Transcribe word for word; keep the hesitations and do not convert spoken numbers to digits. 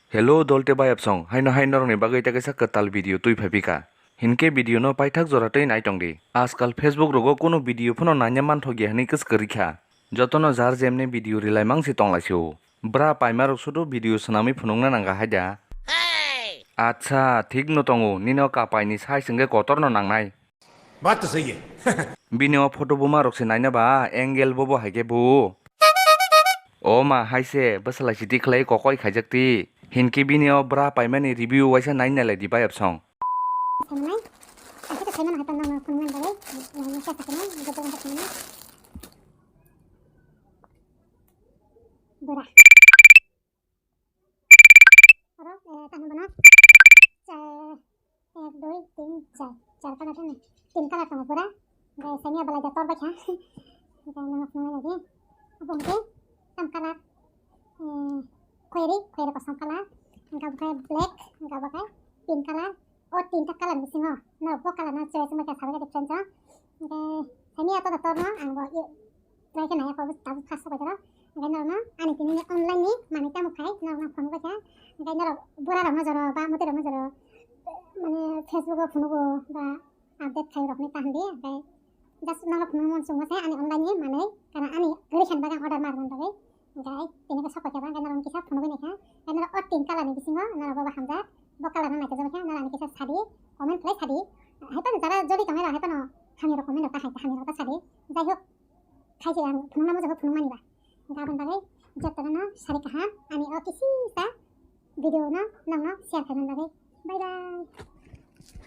Hello dolte bayapsong, haino hai norokni bagwi tei kaisa kwtal video twi phai phika. Hinkhe video no paithak jora twi nai tongdi. Ajkal Facebook rogo kuno video phano naina manthokya hwnwi kwskwrwi kha. Jotono jar jemni video rilai mangsi tonglaisio. Bra paimarok sudu video swnamwi phunukna nangkha haida. Acha, thikno tongo, nino kapaini size hwnkhe kotorno nangnai. Baat to sahi hai. Bini o photo buma rok se naina ba, angle bobo hai khe bo. O ma hai se, bwsala siti khlai kokoi khaijak ti. Hinkhe bini o bra paimani review waisa nai nailai di bayapsong. Saimannai, ang khe saimano hai tongno phunukna bagwi, nangno khe saimannai, ang khe tongno khe saimannai. Bura. Oro, eh, tamo bono, cha-, ek, dui, tin, char, char colour tamo. Tin colour tongo pura. Hwnkhe simi belai da tor baikha. Hwnkhe nangno phunukna bagwi. Abo hwnkhe tam colour, eh, khwrwi, khwrwi kosom colour. Hwnkhe abo khe black, hwnkhe abo khe pink colour. O tinta colour bisingo norok bo colour no choice wngkha, sabai khe different o. Hwnkhe simi ato da torno ang bo i-, try khe nai, ako tabuk first o paitaro. Hwnkhe norokno ani tini online ni manwi tamo khai norokno phone kha. Hwnkhe norok bura rokno joro ba mwtwi rokno joro, mane, Facebook o phunugo ba update khai rokni kaham di. Hwnkhe just norok phunukmung chwngma se ani online ni manwi, kana ani kwrwi khan bagwi order mar man bagwi. Hwnkhe tini khe sok paikha ba, hwnkhe norok kisa phunugwi naikha. Hwnkhe norok o tin colour ni bisingo norok bobo hamjak, bo colour no naikhe jabo khe norok ani kisa sadi, comment khlai sadi. Hai phano jara joli tongnairok hai phano hamya rok comment rok ta hai, hamya rok ta sadi. Jai hok, khaisi ang phunukna muchungo phunukmani ba. Hwnkhe aboni bagwi jotono no sari kaham ani o kisisa video no nokno share khaimani bagwi. Bye bye.